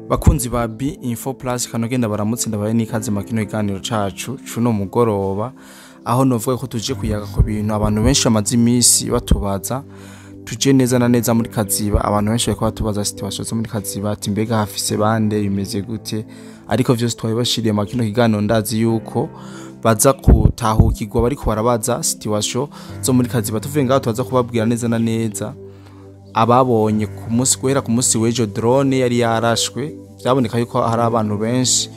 Bakunzi ba B Info Plus, kanogenda baramutse, ndabaye n'ikaze makino iganiro cacu cuno mugoroba, aho novuga ko tuje kuyaga ku bintu abantu benshi bamaze iminsi batubaza. Tuje neza na neza muri Kaziba. Abantu benshi bariko batubaza situation zo muri Kaziba, ati mbega hafise bande, bimeze gute? Ariko vyose twabibashiriye mu kino kiganiro. Ndazi yuko baza kutahukirwa bariko barabaza situation zo muri Kaziba. Tuvuye ngaho, tubaza kubabwira neza na neza ababonye ku munsi, guhera ku munsi w'ejo, drone yari yarashwe. Byaboneka yuko hari abantu benshi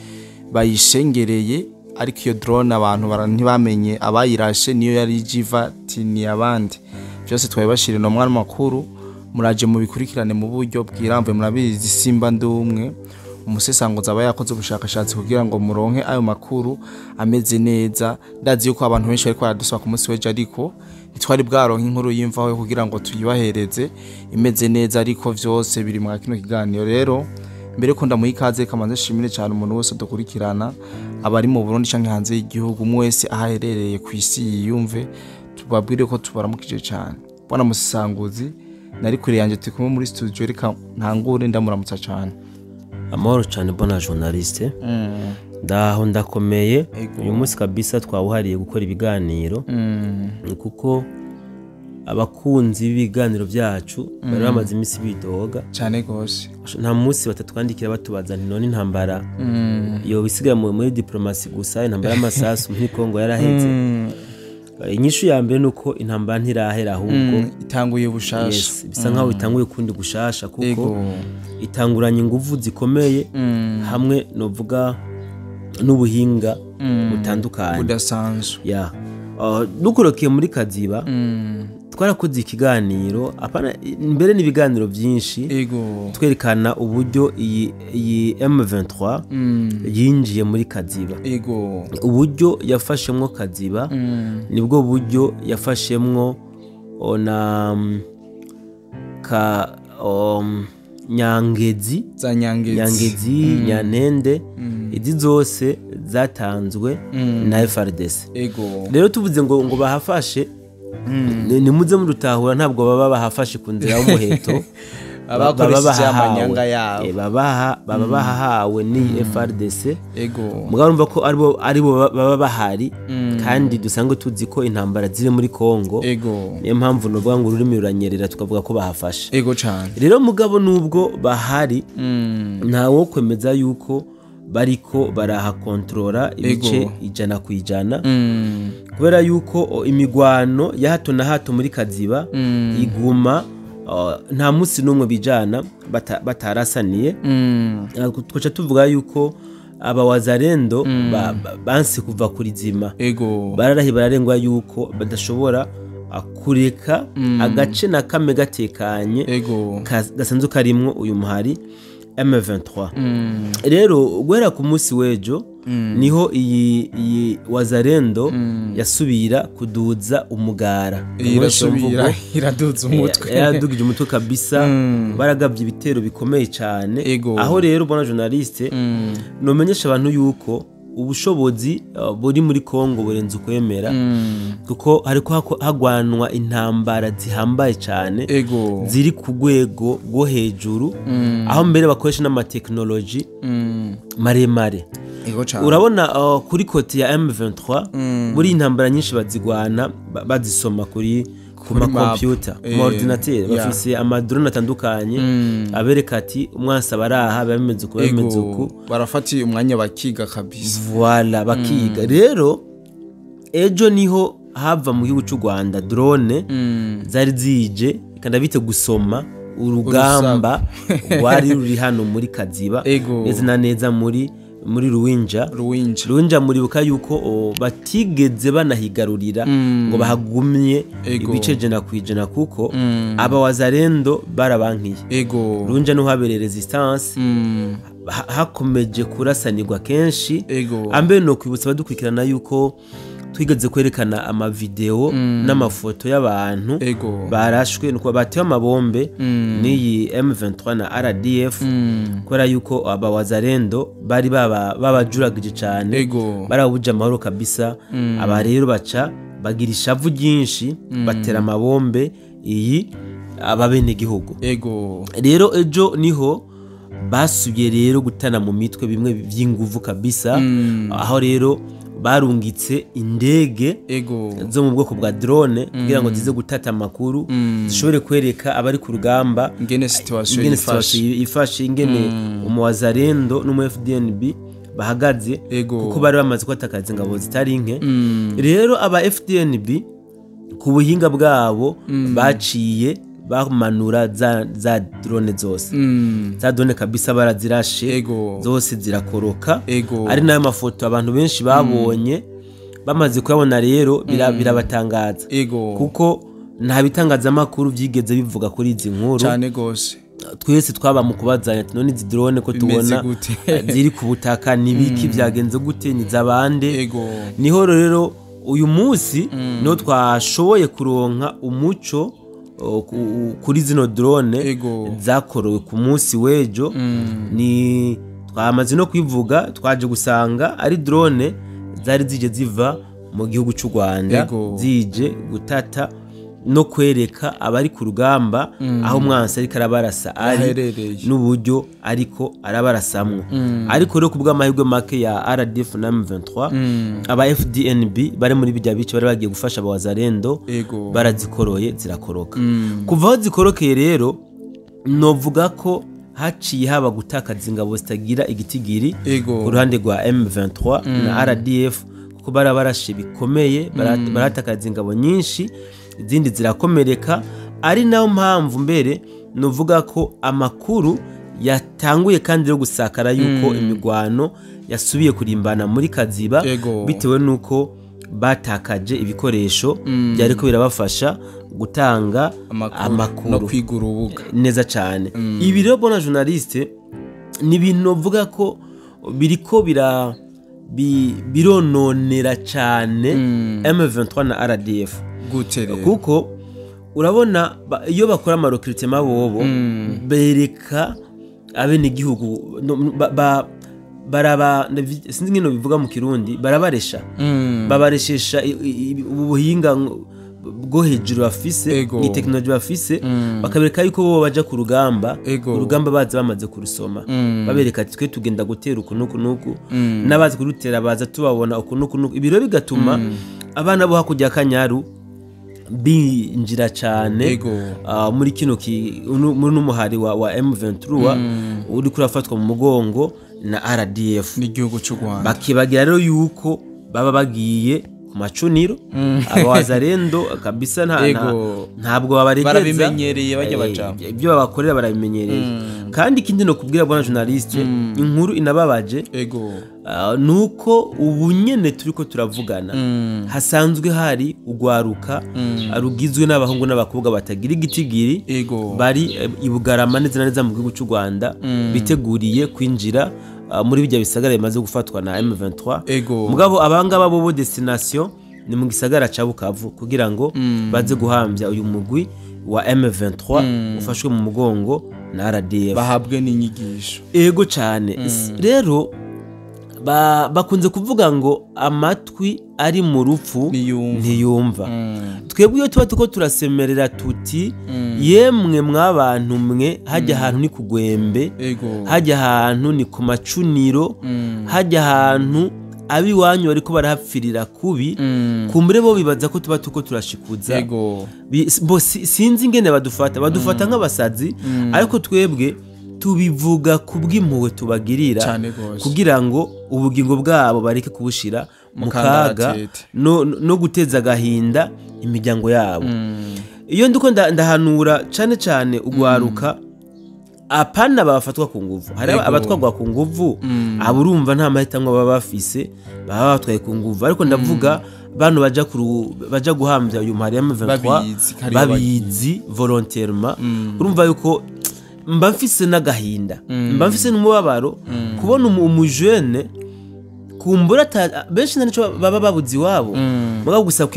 bayishengereye, ariko iyo drone abantu ntibamenye abayirashe, niyo yari jiva tini abandi. Byose twabibashiriye no mwana makuru, muraje mubikurikirane mu buryo bwirambuye. Murabizi, simba ndumwe umusesanguzi aba yakoze ubushakashatsi kugira ngo muronke ayo makuru ameze neza. Ndazi yuko abantu benshi bariko baradusaba ku munsi w'ejo, ariko ntitwari bwaronke inkuru y'imvaho kugira ngo tuyibahereze imeze neza, ariko vyose biri mu kino kiganiro. Rero mbere ko ndamuha ikaze, kamanze shimire cyane umuntu wese dukurikirana, abari mu Burundi canke hanze y'igihugu, umwe wese aho aherereye ku isi yiyumve, tubabwire ko tubaramukije cyane. Bwana Musesanguzi, nari kure yanje, turi kumwe muri studio, reka ntangure ndamuramutsa cyane. Amahoro cyane, bona journaliste, ndaho ndakomeye. Uyu munsi kabisa twawuhariye gukora ibiganiro, kuko abakunzi b'ibiganiro byacu bari bamaze iminsi bidoga. Cyane gose. Nta munsi batatwandikira batubaza nti none intambara yoba isigaye muri diplomasi gusa, intambara y'amasasu muri Kongo yaraheze? Inyishu ya mbere nuko intambara ntirahera, ahubwo itanguye bushasha. Yes, bisa nkaho itanguye kundi gushasha, kuko itanguranye inguvu zikomeye hamwe novuga n'ubuhinga butandukanye budasanzwe. Ya, dukorokeye muri Kaziba, twarakoze ikiganiro, apana mbere n'ibiganiro byinshi, twerekana uburyo iyi M23 yinjiye muri Kaziba. Uburyo yafashemwo Kaziba nibwo buryo yafashemwo na ka Nyangezi. Za Nyangezi. Nyangezi, Nyantende, izi zose zatanzwe na FARDC. Rero tuvuze ngo bahafashe, nimuze murutahura, ntabwo baba bahafashe ku nzira y'umuheto. Abakoresheje amanyanga yabo. Baba bahahawe ni FARDC. Mugabo urumva ko aribo baba bahari, kandi dusanzwe tuzi ko intambara ziri muri Kongo. Niyo mpamvu nuvuga ngo ururimi ruranyerera, tukavuga ko bahafashe. Ego cyane. Rero mugabo nubwo bahari, ntawo kwemeza yuko bariko barahakontorora ibice 100%, kubera yuko imigwano ya hato na hato muri Kaziba iguma, nta munsi n'umwe bijana batarasaniye. Twaca tuvuga yuko aba Wazalendo banse kuva kuri zima. Bararahi bararengwa yuko badashobora kureka agace na kamwe gatekanye gasanzwe karimwo uyu muhari M23. Rero guhera ku munsi w'ejo niho iyi Wazalendo yasubira kuduza umugara. Irasubira iraduza umutwe. Yaradugije umutwe kabisa. Baragabye ibitero bikomeye cyane. Aho rero, bona journaliste, nomenyesha abantu yuko ubushobozi buri muri Kongo burenze ukwemera, kuko hariko hagwanwa intambara zihambaye cyane, ziri ku rwego rwo hejuru, aho mbere bakoresha n'amatekinoloji maremare. Ego cyane. Urabona, kuri côté ya M23, muri intambara nyinshi bazigwana bazisoma ku Kuri map. makompiyuta, ku ma ordinateur. Bafise amadrone atandukanye abereka ati umwansi aba araha, biba bimeze uku, biba bimeze uku. Barafatiye umwanya bakiga kabisa. Voilà, bakiga. Rero ejo niho hava mu gihugu cy'u Rwanda drone zari zije kandi bite gusoma urugamba rwari ruri hano muri Kaziba, neza na neza muri Ruwinja. Ruwinja. Ruwinja muribuka yuko batigeze banahigarurira ngo bahagumye ibice 100%, kuko aba Wazalendo barabankiye. Ruwinja niho habereye resistance, hakomeje kurasanirwa kenshi. Ambe no kwibutsa abadukurikirana yuko twigeze kwerekana amavideo n'amafoto y'abantu barashwe, nuko batewe amabombe n'iyi M23 na RDF, kubera yuko aba Wazalendo bari babajuragije cyane, barabuje amahoro kabisa. Aba rero baca bagira ishavu ryinshi, batera amabombe iyi ababenegihugu. Rero ejo niho Basubiye rero gutana mu mitwe bimwe by'inguvu kabisa, aho rero barungitse indege zo mu bwoko bwa drone kugira ngo zize gutata amakuru, zishobore kwereka abari ku rugamba ingene situation ifashe, ingene umuwazarendo n'umu FDNB bahagaze, kuko bari bamaze kwatakaza ingabo zitari nke. Rero aba FDNB ku buhinga bwabo baciye bamanura za drone zose, za drone kabisa barazirashe zose zirakoroka. Ari nayo mafoto abantu benshi babonye, bamaze kuyabona rero birabatangaza, kuko nta bitangazamakuru byigeze bivuga kuri izi nkuru cyane gose. Twese twaba mu kubazanya none izi drone ko tubona ziri ku butaka nibiki, byagenze gute, ni zabande? Niho rero uyu munsi niho twashoboye kuronka umuco kuri zino drone zakorowe ku munsi w'ejo. Ni twamaze no kwivuga, twaje gusanga ari drone zari zije ziva mu gihugu cy'u Rwanda, zije gutata no kwereka abari ku rugamba aho umwansi ariko arabarasa ari n'uburyo ariko arabarasamwo. Ariko rero kubw'amahirwe make ya RDF na M23, aba FDNB bari muri bijya bice bari bagiye gufasha abawazarendo, barazikoroye zirakoroka. Kuva aho zikorokeye rero novuga ko haciye haba gutakaza ingabo zitagira igitigiri ku ruhande rwa M23 na RDF, kuko barabarashe bikomeye, baratakaza ingabo nyinshi, izindi zirakomereka. Ari nayo mpamvu mbere nuvuga ko amakuru yatanguye kandi yo gusakara yuko imigwano yasubiye kurimbana muri Kaziba, bitewe nuko batakaje ibikoresho byari ko birabafasha gutanga amakuru no kwiga urubuga neza cyane. Ibi rero bona journaliste ni ibintu uvuga ko biriko birononera cyane M23 na RDF. Kuko urabona iyo bakora amarecrutement bobo bereka abene gihugu baraba, sinzi ngino bivuga mu Kirundi, barabaresha, babareshesha ubuhinga bwo hejuru bafise, ni technology bafise, bakabereka yuko bo baja ku rugamba, urugamba baza bamaze kurusoma, babereka ati twe tugenda gutera uku nuku nuku, n'abazi kurutera baza tubabona uku nuku nuku. Ibiro bigatuma abana bo hakurya Kanyaru binjira cyane muri kino muri n'umuhari wa M23 uri kurafatwa mu mugongo na RDF n'igihugu cy'u Rwanda. Bakibagira rero yuko baba bagiye ku macuniro, abawazarendo kabisa ntabwo babaregeza, barabimenyereye bajya bajama ibyo babakorera barabimenyereye. Kandi ikindi no kubwira bwana journaliste, inkuru inababaje nuko ubu nyene turiko turavugana hasanzwe hari ugwaruka rugizwe n'abahungu n'abakobwa batagira igitigiri, bari ibugarama neza neza mu gihugu cy'u Rwanda, biteguriye kwinjira muri bijya bisagara bimaze gufatwa na M23. Mugabo abangaba bobo destination ni mu gisagara ca Bukavu, kugira ngo baze guhambya uyu mugwi wa M23 ufashwe mu mugongo na RDF, bahabwe n'inyigisho. Ego cyane. Rero bakunze kuvuga ngo amatwi ari mu rupfu ntiyumva. Twebwe iyo tuba tuko turasemerera tuti yemwe mwabantu mwe, hajya ahantu ni kugwembe, hajya ahantu ni ku macuniro, hajya ahantu abiwanyu bariko barahapfirira kubi, kumbure bo bibaza ko tuba tuko turashikuza. Bo sinzi ingene badufata nk'abasazi, ariko twebwe tubivuga kubw'impuhwe tubagirira, kugira ngo ubugingo bwabo bareke kubushira mu kaga no guteza agahinda imiryango yabo. Iyo ndiko ndahanura cyane cyane ugwaruka, apana bafatwa ku nguvu. Hari abatwagwa ku nguvu, aburumva nta mahitamwe baba bafise, baba batwaye ku nguvu. Ariko ndavuga bantu baja guhambya uyu mpari ya M23 babizi volontairement. Urumva yuko mba mfise n'agahinda, mba mfise n'umubabaro kubona umujene kumbura benshi nanico baba babuzi wabo, mugabo gusa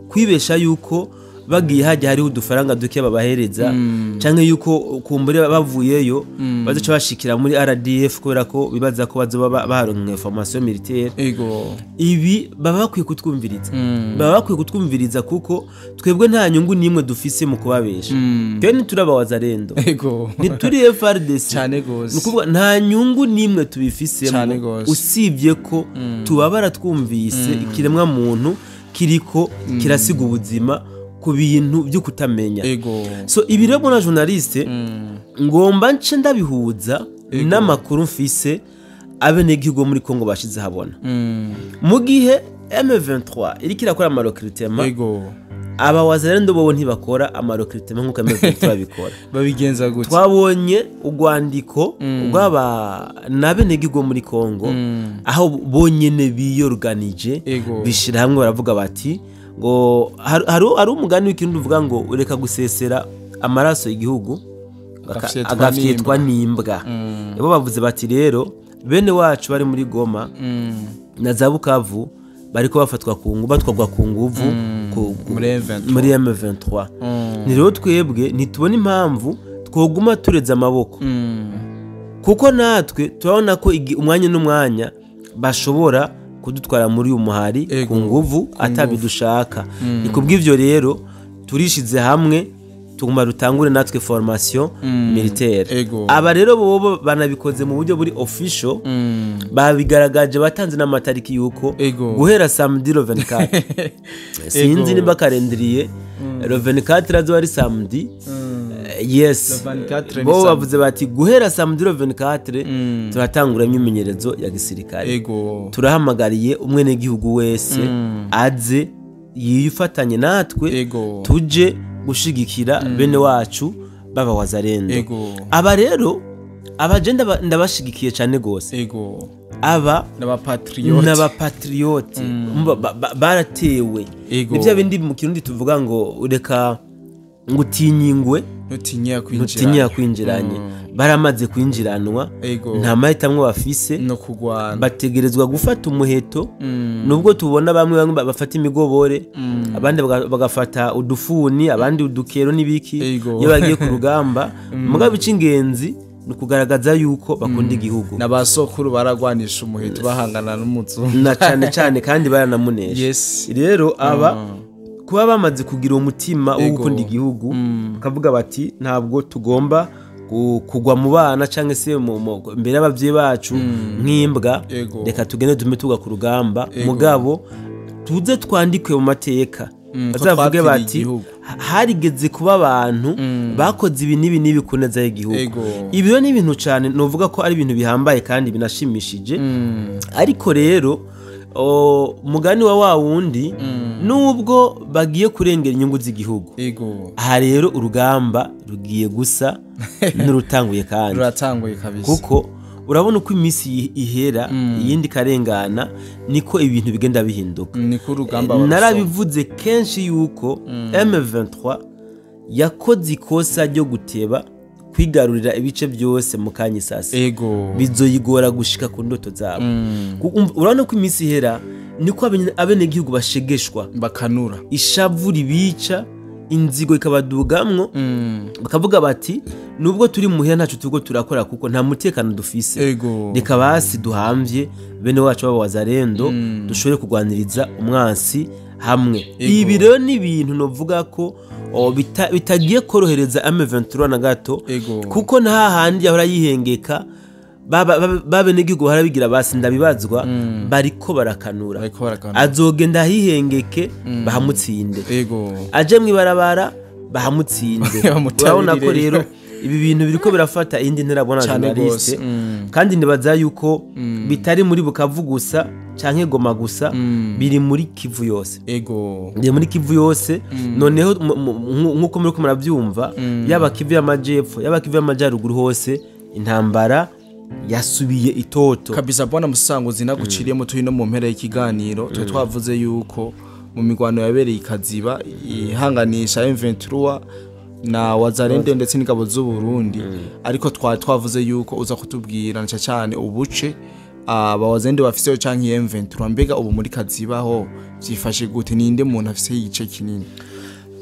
kwibesha yuko bagiye hajya hariho udufaranga duke babahereza, canke yuko kumbure bavuyeyo bazoca bashikira muri RDF kubera ko bibaza ko bazoba baharonka formation militaire. Ibi baba bakwiye kutwumviriza, baba bakwiye kutwumviriza kuko twebwe nta nyungu n'imwe dufise mu kubabesha. Twe ntituraba Wazalendo, ntituri FARDC, cyane gose. Nukuvuga nta nyungu n'imwe tubifisemo usibye ko tubabara twumvise ikiremwa muntu kiriko kirasiga ubuzima ku bintu byo kutamenya. So ibi rero na journaliste ngomba nce ndabihuza n'amakuru mfise abenegihugu muri Kongo bashize habona. Mu gihe M23 iriko irakora amarecrutement, aba Wazalendo bobo ntibakora amarecrutement nkuko M23 bikora. Babigenza gute? Twabonye urwandiko rw'aba n'abenegihugu muri Kongo aho bonyene biyorganije bishira hamwe baravuga bati ngo hari umugani w'ikirundi uvuga ngo ureka gusesera amaraso igihugu agafyetwa n'imbwa. Bo bavuze bati rero bene wacu bari muri Goma na za Bukavu bariko bafatwa ku nguvu, batwagwa ku nguvu muri M23. Ni rero twebwe ntitubona impamvu twoguma tureza amaboko, kuko natwe turabona ko umwanya n'umwanya bashobora kudutwara muri uyu muhari ku nguvu atabidushaka. Ni kubw'ivyo rero turishize hamwe tuguma rutangure natwe formation militaire. Aba rero bobo banabikoze mu buryo buri official, babigaragaje batanze n'amatariki yuko guhera samedi le 24. Sinzi nimba kalendrier le 24 azo ari samedi. Yes, bo bavuze bati guhera samedi le 24 turatangura imyimenyerezo ya gisirikare. Turahamagariye umwene gihugu wese aze yifatanye natwe tuje gushigikira bene wacu baba Wazalendo. Aba rero abagenda ndabashigikiye cyane gose. Aba n'abapatriote baratewe. Nibyo bindi mu kirundi tuvuga ngo ureka ngutinyingwe ntutinya kwinjiranye. Baramaze kwinjiranwa, nta mahitamwo bafise no kugwana, bategerezwa gufata umuheto. Nubwo tubona bamwe bafata imigobore, abandi bagafata udufuni, abandi udukero n'ibiki iyo bagiye ku rugamba. Mugabo icingenzi ni kugaragaza yuko bakunda igihugu. N'abasokuru baragwanisha umuheto bahangana n'umuzungu na cyane cyane, kandi baranamunesha. Rero aba kuba bamaze kugira umutima wo gukunda igihugu, bakavuga bati ntabwo tugomba kugwa mu bana cyangwa se mbere y'abavyeyi bacu nk'imbwa, reka tugende dume tuga ku rugamba. Mugabo tuze twandikwe mu mateka, bazavuge bati harigeze kuba abantu bakoze ibi n'ibi n'ibi kuneza y'igihugu. Ibyo ni ibintu cyane novuga ko ari ibintu bihambaye kandi binashimishije. Ariko rero mugani wa wundi nubwo bagiye kurengera inyungu z'igihugu, aha rero urugamba rugiye gusa n'urutanguye kandi ruratanguye kabisa, kuko urabona uko iminsi ihera iyindi karengana niko ibintu bigenda bihinduka. Niko urugamba narabivuze kenshi yuko M23 yakoze ikosa ryo guteba kwigarurira ibice byose mu kanyisasi, bizoyigora gushika ku ndoto zabo. Urabona ko iminsi ihera niko abenegihugu bashegeshwa, bakanura ishavu ribica, inzigo ikabadugamwo, bakavuga bati nubwo turi muhira ntaco turiko turakora kuko nta mutekano dufise, reka basi duhamvye bene wacu baba Wazalendo dushobore kugwaniriza umwansi hamwe. Ibi rero ni ibintu novuga ko bitagiye korohereza M23 na gato, kuko nta handi yahora yihengeka babenegihugu harabigira basi ndabibazwa, bariko barakanura. Azogenda hihengeke bahamutsinde, aje mwibarabara bahamutsinde. Urabona ko rero ibi bintu biriko birafata indi ntera bona journaliste, kandi nibaza yuko bitari muri Bukavu gusa canke Goma gusa, biri muri Kivu yose. Biri muri Kivu yose. Noneho nkuko muri ko muravyumva, yaba Kivu y'amajepfo yaba Kivu y'amajaruguru hose intambara yasubiye itoto kabisa. Bwana Musanguzi, naguciriyemo turi no mu mpera y'ikiganiro, twe twavuze yuko mu migwano yabereye ikaziba ihanganisha M23 na Wazalendo ndetse n'ingabo z'u Burundi, ariko twavuze yuko uza kutubwira nca cyane ubuce aba Wazalendo bafise canke M23. Mbega ubu muri Kaziba ho byifashe gute? Ninde muntu afise igice kinini?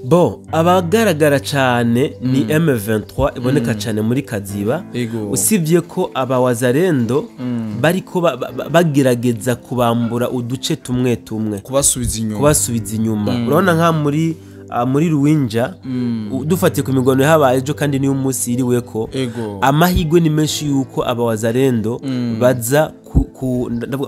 Bo abagaragara cyane ni M23 iboneka cyane muri Kaziba. Usibye ko abawazarendo bariko bagerageza kubambura uduce tumwe tumwe, kubasubiza inyuma, kubasubiza inyuma. Urabona nka muri Ruwinja, dufatiye ku migwano yahabaye ejo kandi niyo munsi yiriweko, amahirwe ni menshi yuko abawazarendo baza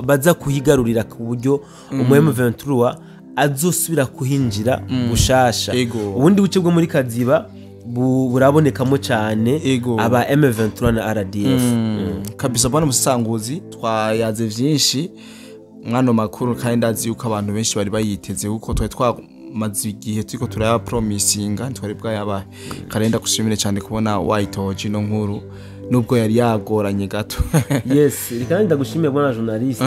baza kuhigarurira ku buryo umu M23 azosubira kuhinjira bushasha. Ubundi buce bwo muri Kaziba burabonekamo cyane aba M23 na RDF. Kabisa bwana musanguzi, twayaze vyinshi mwano makuru, kandi ndazi yuko abantu benshi bari bayiteze kuko twari twamaze igihe turiko turaya promisinga, ntitwari bwayabahe. Karenda kushimire cyane kubona wayitoje ino nkuru nubwo yari yagoranye gato. Yes, reka ndagushimiye bwana journaliste,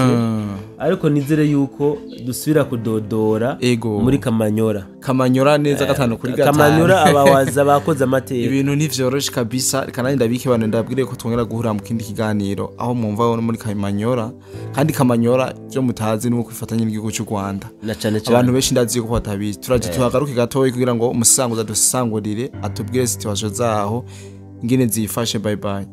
ariko nizere yuko dusubira kudodora muri Kamanyora. Kamanyora neza 5 kuri 5. Kamanyora abawaza bakoze amateka. Ibintu ntivyoroshe kabisa. Reka nanjye ndabike abantu, ndabwire ko twongera guhura mu kindi kiganiro aho mwumva muri Kamanyora, kandi Kamanyora byo mutazi nuko kwifatanya n'igihugu cy'u Rwanda. Na cyane cyane abantu benshi ndazi ko batabizi. Turaje tuhagaruke gatoyi kugira ngo umusanguza dusangurire atubwire situation zaho ingene zifashe. Bye bye.